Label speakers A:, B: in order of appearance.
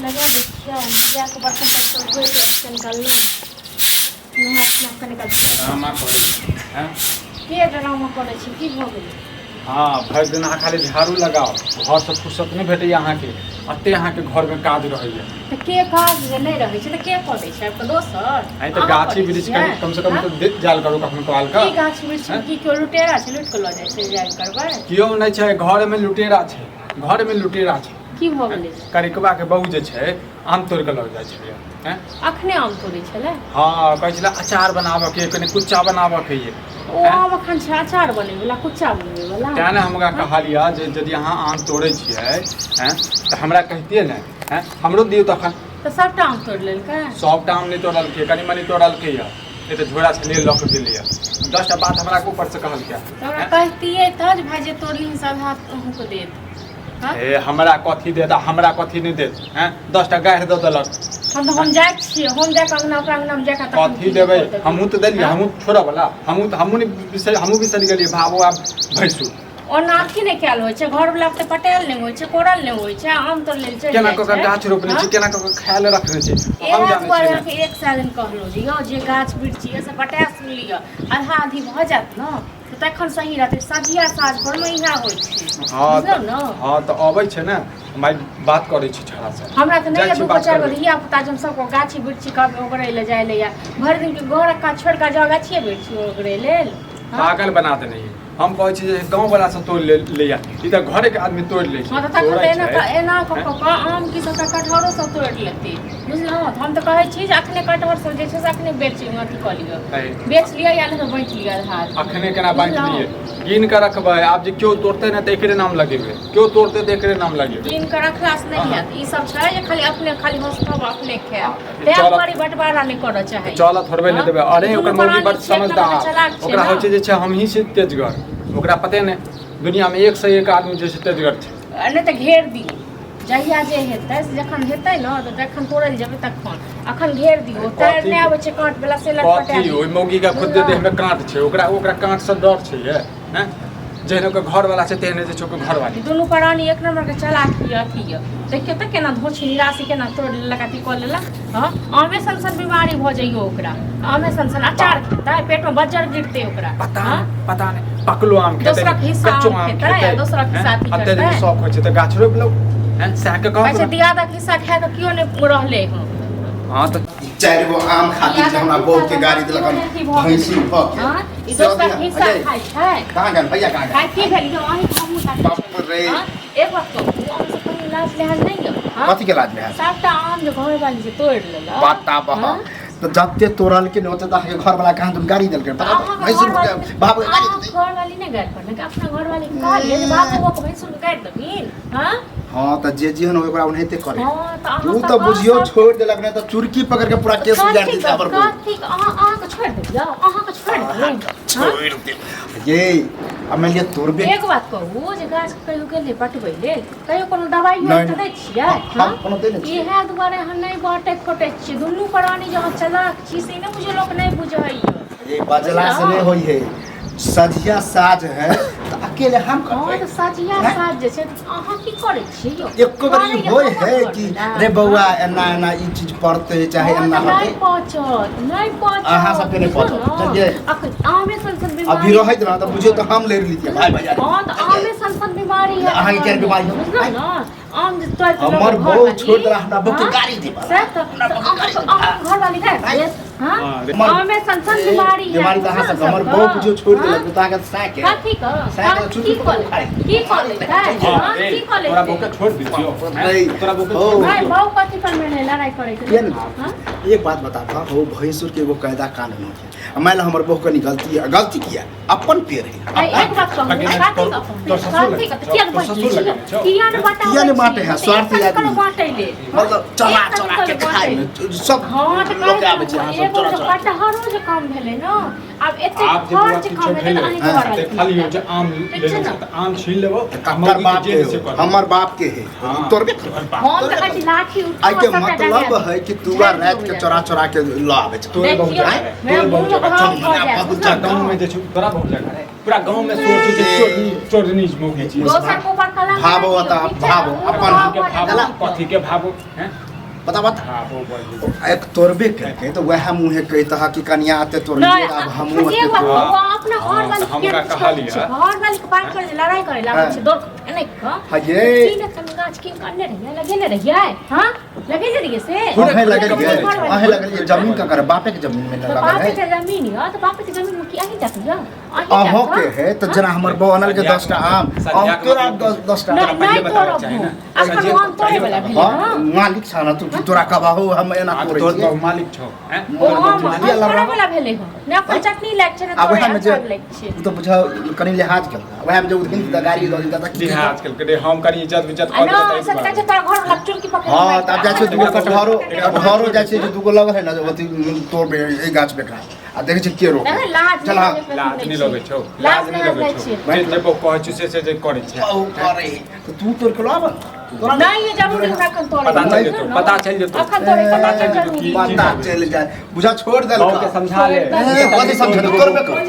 A: लगा दै छियै, जा कऽ बर्तन सब धोइ दै छियै। निकाललहुँ, नहा सुना कऽ निकाल।
B: ड्रामा करै छी हैं?
A: के ड्रामा करै छी? की भऽ गेलै?
B: हँ, भरि दिन अहाँ खाली झाड़ू लगाउ। घरसँ फुर्सत नहि भेटैए अहाँके। एते अहाँके घरमे काज रहैए।
A: तऽ के काज जे नहि रहै छै तऽ के कऽ दै छै आबि कऽ दोसर?
B: आइ तऽ
A: अहाँ
B: गाछी
A: करै
B: वृक्ष
A: छियै?
B: कनि कमसँ कम
A: हँ?
B: तऽ जायल करू कखनो काल
A: की
B: कऽ।
A: गाछ वृक्ष?
B: हँ?
A: की केओ लुटेरा छै, लुटि कऽ लऽ जाइ छै? जायल करबै।
B: केओ नहि छै घरमे, लुटेरा छै घरमे, लुटेरा छै।
A: की भऽ गेलै?
B: करिकबाके बहू जे छै, आम तोड़ि कऽ लऽ जाइ छलैए हैं।
A: अखने आम तोड़ै छलै?
B: हँ, कहै छलै अचार बनाबऽके ये, कनि कुच्चा बनाबऽके ये।
A: ओ आम अखन छै अचार बनैवला, कुच्चा बनबैवला?
B: तेँ ने हम ओकरा कहलियै जे यदि अहाँ आम तोड़ै छियै हैं तऽ हमरा कहितियै ने हैं, हमरो दियौ तखन।
A: तऽ सबटा आम तोड़ि लेलकै?
B: सभटा आम नहि तोड़लकै, कनि मनि तोड़लकै यऽ, नहि तऽ झोरा छलियै लऽ कऽ गेलैए। 10टा बात हमरा ऊपरसँ कहलकै।
A: तऽ हमरा कहितियै तऽ जे भाय जे तोड़लिही सब हाथ अहूँके देत। हँ?
B: हे, हमरा कथी देत आ हमरा कथी नहि देत हैं? 10टा गारि दऽ देलक।
A: हम तऽ हम जाइ छियै, हम जाकऽ अंगना, ओकरा अंगनामे जाकऽ तखन
B: कथी देबै?
A: कऽ देबै।
B: हमहूँ तऽ देलियै।
A: हँ?
B: हमहूँ छोड़ऽ बला, हमहूँ तऽ हमहूँ नहि बिसरि, हमहूँ बिसरि गेलियै। भाबो आब भैंसु।
A: ओना अथी नहि कयल होइ छै, घरवला के तऽ पटायल नहि होइ छै, कोड़ल नहि होइ छै, आम तोड़ लेल चलि
B: केना
A: जाइ
B: कऽ कऽ
A: छै।
B: गाछ रोपने
A: हँ?
B: छी, केना कऽ कऽ खाय लए रखने छी, हम
A: इएह
B: जानै
A: दुआरे
B: छियै ने।
A: अहाँके एक साल दिन कहलहुँ जे यौ, जे गाछ वृक्ष यऽ से पटा सुन लिअ, आधा आधी भऽ जायत ने तऽ तखन सही रहतै। सझिया साँझ परमे इएह होइ छै।
B: हँ।
A: बुझलहुँ ने?
B: हँ, तऽ अबै छै ने, हम आइ बात करै छी छौड़ासँ।
A: हमरा तऽ नहि
B: जाइ
A: यऽ
B: छी
A: दूगो
B: बात
A: चारि गो
B: करबै।
A: धिया पुता जे हम सबके गाछी वृक्षी कहबै ओगरै लए जाइ लए। भरि दिनके घरक काज छोड़ि कऽ जाउ गाछिए वृक्षी ओगरै लेल? हँ?
B: पागल बना देने ये। हम कहै छी जे गाँववला सब तोड़ि लैया, ई तऽ घरेके आदमी तोड़ि लै छै।
A: हँ, तऽ तखन
B: तोड़ै
A: तऽ एना
B: छै।
A: कऽ एना कऽ कऽ कऽ आम की सबटा कटहरो सब तोड़ि लेतै, बुझलहुँ? तऽ हम तऽ कहै छी जे अखने कटहर सब जे छै से अखने बेच अथी कऽ लिअ।
B: ऐ,
A: बेच लिअ या नहि तऽ बाँटि लिअ आधा आधी।
B: अखने केना बाँटि
A: बुझलहुँ?
B: लियै? गिन कऽ रखबै। आब जे केओ तोड़तै ने तऽ एकरे नाम लगेबै, केओ तोड़तै तऽ एकरे नाम लगेबै।
A: कीन कऽ रखलासँ नहि
B: हँ।
A: हैत। ई सब छै जे खाली अपने खाली हँसब, अपने खायब, तैं
B: चलऽ।
A: दुआरे बँटवारा नहि करऽ चाहै।
B: चलऽ, थोड़बे नहि
A: हँ?
B: देबै। अरे,
A: दुनू
B: ओकर मौगी
A: प्राणी
B: बड़
A: छै, एक नम्बरके
B: समझदार।
A: चलाक छै
B: ओकरा
A: ने।
B: होइ छै जे छै हमही छी तेजगर, ओकरा पते नहि दुनियामे एक से एक आदमी जे छै तेजगर छै।
A: आ नहि तऽ घेर दियौ। जहिया जे हेतै से जखन हेतै ने तऽ जखन तोड़ै लए जेबै तखन। अखन घेर दियौ।
B: कथी?
A: तार नहि आबै छै काँट वला, से लटपटा
B: कथी?
A: दियौ।
B: ओहि मौगी के खुदे
A: बुझलहुँ?
B: देहमे काँट छै। ओकरा ओकरा काँटसँ डर छै ये हैं। जेहन ओकर घरवाला छै तेहने जे छै ओकर घरवाली।
A: दुनू प्राणी एक नंबर के चलाक यऽ, अथी यऽ। देखियौ तऽ केना धोछी निराशी केना तोड़ि लेलक, अथी कऽ लेलक। हँ, आमे सन सन बीमारी भऽ जइयो ओकरा, आमे सन सन। अचार खेतै, पेटमे बज्जर गिरतै ओकरा।
B: पता
A: हँ?
B: नहि, पता नहि, पकलो आम खेतै,
A: दोसरक हिस्सा
B: कच्चो
A: आम
B: आम
A: खेतै,
B: खेतै।
A: आ दोसरक हिस्सा अथी
B: अते
A: करतै।
B: शौक होइ छै तऽ गाछ रोपि लौ हैं, सएह के
A: कहै छै
B: कहब।
A: दियादक हिस्सा खाए कऽ केओ नहि रहलै हँ।
B: हँ तऽ
C: चारि गो आम खातिर जे हमरा बहू के गाड़ी देलक हन, भैंसी भऽ के।
A: हँ, ई
C: से
A: दोसरक
C: अभी-
A: हिस्सा
C: अजय,
A: खाइ छै।
C: कहाँ गेल भैया, कहाँ गेल?
A: खाइ की भेल यौ अहीं हमहूँ साथे
C: बाप
A: छलियै।
C: रे।
A: हँ, एक बात कहू, आम से कोनो लाज लिहाज नहि यौ? हँ?
C: कथी के लाज लिहाज?
A: सबटा आम जे घरवाली जे तोड़ि लेलक।
C: बता बहा।
A: हँ?
C: तऽ जते तोड़लखिन ओते तऽ अहाँके घरवला कहाँ तुम गाड़ी देलकै?
A: तऽ
C: पता
A: अहाँके
C: भैंसुर
A: घरवाली,
C: बाप के गाड़ी
A: अहाँके घरवाली नहि गारि पड़लक? अपना घरवाली के कहलियै जे बाप बौआ के भैंसुर के गारि देबहीन? हँ?
C: हँ, तऽ जे जेहन होय ओकरा ओनाहिते करे।
A: हँ, तऽ अहाँ
C: उ
A: सब
C: तऽ बुझियौ
A: सब-
C: छोड़ि देलक, नहि तऽ चुरकी पकड़ के पूरा केस उजाड़ि
A: कथी
C: देतै हमर बहू।
A: कथी अहाँके छोड़ि देलियै? अहाँके छोड़ि देलियै?
C: छोड़ि दे ये। आ मानि लिअ तोड़बे।
A: एक बात कहू जे गाछ के कहियो गेलियै पटबै लेल? कहियो कोनो दवाइयो
C: नहि,
A: तऽ दै छियै?
C: हम
A: हँ?
C: कोनो दै नहि छियै।
A: इएह दुआरे हम नहि बाँटै खोटै छियै। दुनू प्राणी जे अहाँ चलाक छी से नहि बुझियौ, लोक नहि बुझैए।
C: ये बजला से नहि होइ है, सझिया साँझ है तऽ अकेले हम
A: हँ,
C: करबै?
A: तऽ सझिया
C: हैं?
A: साँझ जे छै तऽ अहाँ की करै छियै यौ?
C: एको बेर ई
A: करैए
C: होइ
A: हमर
C: है
A: घर
C: कि
A: वला।
C: रे बौआ, एना एना ई चीज पड़तै चाहे
A: हँ,
C: एना
A: तऽ नहि
C: होतै?
A: पचत, नहि पचत।
C: अहाँ सबके नहि
A: बुझलहुँ
C: पचत,
A: ने?
C: बुझलियै?
A: अखन आमे सन सन बीमारी
C: अभी रहैत रह तऽ बुझियौ तऽ हम लड़ि लितियै भाय भैया।
A: हँ, तऽ आमे सन सन बीमारी है।
C: अहाँके केहन बीमारी है?
A: बुझलहुँ ने? आम जे तोड़ि कऽ
C: हमर
A: लऽ
C: बहू
A: घरवाली,
C: छोड़ि देला हमरा बहू के
A: हँ?
C: गाड़ी देबऽ।
A: सएह तऽ
C: हमरा बहू के गाड़ी
A: अहाँके
C: देबऽ।
A: अहाँके घरवाली गारि देत? हँ?
B: हँ, रे।
A: आमे सन सन बीमारी है।
C: बीमारी तऽ अहाँ
A: बुझलहुँ
C: सबके हमर
A: सबके?
C: बहू बुझियौ छोड़ि
A: हँ?
C: देलक तऽ अहाँके साँके
A: कथी कऽ
C: साँके
A: कथी
C: चुटकी
A: कऽ
C: पकड़
A: लेतै?
C: खाइ।
A: की कऽ लेतै?
B: हँ,
A: हँ,
B: रे,
A: की कऽ
B: तोरा
A: लेतै?
B: बहू के छोड़ि दितियौ हैं?
C: नहीं।
B: तोरा बहू के
C: हो।
B: छोड़ि
A: भाय
B: दितियौ।
A: बहू कथी पर में लड़ाई करे के?
C: किया ने?
A: हाँ?
C: एक बात बता हो, भैंसुर के एगो कायदा कानून होते। मान लो हमर बहू कनी गलती है, गलती किया अपन पेड़ है।
A: भाई, एक बात कहू,
B: अगे
A: कथी
B: तोर-
A: कऽ
B: तोर ससुर
A: कथी
B: लगे
A: कऽ
B: छौ,
A: किया ने
B: तोर
A: बाँटै
B: ससुर
A: छी?
B: लगे छौ।
A: किया ने बाँटाबै
C: किया ने
A: छी?
C: बाँटे है? स्वार्थी
A: एक
C: आदमी।
A: करो बाँटै ले।
C: मतलब चला
A: एक
C: चला के
A: करो
C: खाय
A: बाँटै
C: में
A: ले।
C: सब
A: हाँ, तऽ
C: लोग आबै छै अहाँ सब
A: एगो
C: चोरा
A: जे
C: चोरा के।
A: कटहरो जे कम भेलै ने, आब एते
B: आब जे बौआ
A: खर्च
B: किछो
A: कम हेतै तऽ
B: भेलै
A: अहींके
C: हाँ,
A: घरवाली
B: तऽ खाली जे आम
A: ठीक
B: लेने
A: छै
B: छै
A: ने?
B: तऽ आम छीन लेबो।
C: ककर
B: मौगी के
C: बाप
B: जे
C: के
B: से
C: हो?
B: कर।
C: हमर बाप के है।
B: हाँ।
C: तोड़बे करबै।
B: तोहर बाप।
A: हम तऽ कहै छी लाठी
C: आइ
A: उठाउ
C: के
A: सबटा
C: मतलब
A: डंगा
C: है कि तुआ
A: झाड़ि
C: रात
A: दियौ
C: के
A: जा।
C: चोरा चोरा के ल आबै छै।
B: तोरे बहुत
A: देखियौ,
B: जगह है,
A: मेरा
B: तोरे बहुत
A: मुँह
B: जगह
A: घाव
B: चल,
A: भऽ जायत,
C: बहुत
A: बुझलहुँ
C: जगह
B: गाँव
A: ने?
B: में जे छै तोरा बहुत जगह है, पूरा गाँव में शोर छै जे चोरनी चोरनी मौगी छी।
A: दोसर के ऊपर कलंक
C: भावो
A: नहि दियौ,
C: अतः
A: ठीक छै?
C: भावो,
A: मुँह
C: अपन
A: घाव भऽ जायत
B: भावो
A: अहाँके।
B: कथी के भावो हैं?
C: बता बता।
B: हाँ हो बज
C: एक तोड़बे केलकै तऽ वएह मुँहे कहितह कि कनिया एते तोड़लियै
A: नहीं
C: आब हमहूँ
A: से
C: एते
A: बात
C: तोड़ब।
A: वो अपना घर
B: हाँ,
A: वाली
B: तऽ हमरा
A: के
B: कहलियै।
A: घर वाली के बात करे लड़ाई करे लागल छै दौड़ के एने के
C: हाँ ये
A: की ने तन गाछ कीन के अनने रहियै लगेने रहियै हां लगेने रहियै से
C: अहें लगलियै
A: घर वाली।
C: अहें लगलियै जमीन ककर बापे के जमीन में
A: तऽ
C: लगल
A: बापे
C: है
A: के जमीन य तऽ बापे के जमीन में की अहीं तक य
C: अहों के है तऽ जेना हमर बौ अनल के 10 टा आम
B: संध्या
C: हम
B: के
C: तोरा
B: मतलब
C: 10 10 टा
A: नहीं
B: तोरा पहिले
A: नहीं
B: बताबऽ
A: तोड़ब
B: चाही ना।
A: अखन
B: संजय,
A: हम तोड़े वाला
B: पहिले
A: भेलै
C: हाँ
A: हँ
C: मालिक छ ना तू तोरा कबाहो हम एना
B: आ
C: तोड़ै
B: तोर
C: छियै।
B: बहु मालिक छौ हैं?
A: ओ आम
C: मालिक
A: हम
C: लड़ा।
A: तोड़े वाला भेलै हँ ने अपन चटनी लायक छै ने
C: आ
A: तोड़े
C: वएह में जे
A: अचार लायक छै
C: उ तऽ बुझ कनि लिहाज केलक वएह में जे उधकिन तऽ गाड़ी दऽ दिता तऽ की
B: लिहाज केलकै रे हम कनि इज्जत विज्जत
A: आ
B: कऽ
A: न
B: देबै
A: से
B: ताहि
A: कहै छै
B: दुआरे।
A: तोरा घर वाला चुरकी पकड़ि
C: हाँ तब जाइ छै दूगो कटहरो
B: एकरा
C: कटहरो जाइ छै जे दूगो लगल है ना जे ओथी तोड़ एहि गाछ पे एकरा आ देखै छै के रोके
A: नहीं लाज
C: चल हाँ
B: लाज नहि लगै छौ
A: लाज
B: लाज नहि लगै
A: नहि
B: छौ
A: छै।
B: जे जे बहु कहै छौ से से जे करै छै
C: ओ करे तऽ तू तोड़ के लाब तोरा
A: नहीं ये जरूरी हमरा अखन तोड़े
B: पता चलि जेतौ पता चलि जेतौ
A: अखन तोड़े
B: पता चलि जेतौ की
C: पता चलि जाए बुझा छोड़
B: बहु के
C: देलक
B: समझा ले
C: ए, कथी समझेतौ तोड़बे कर।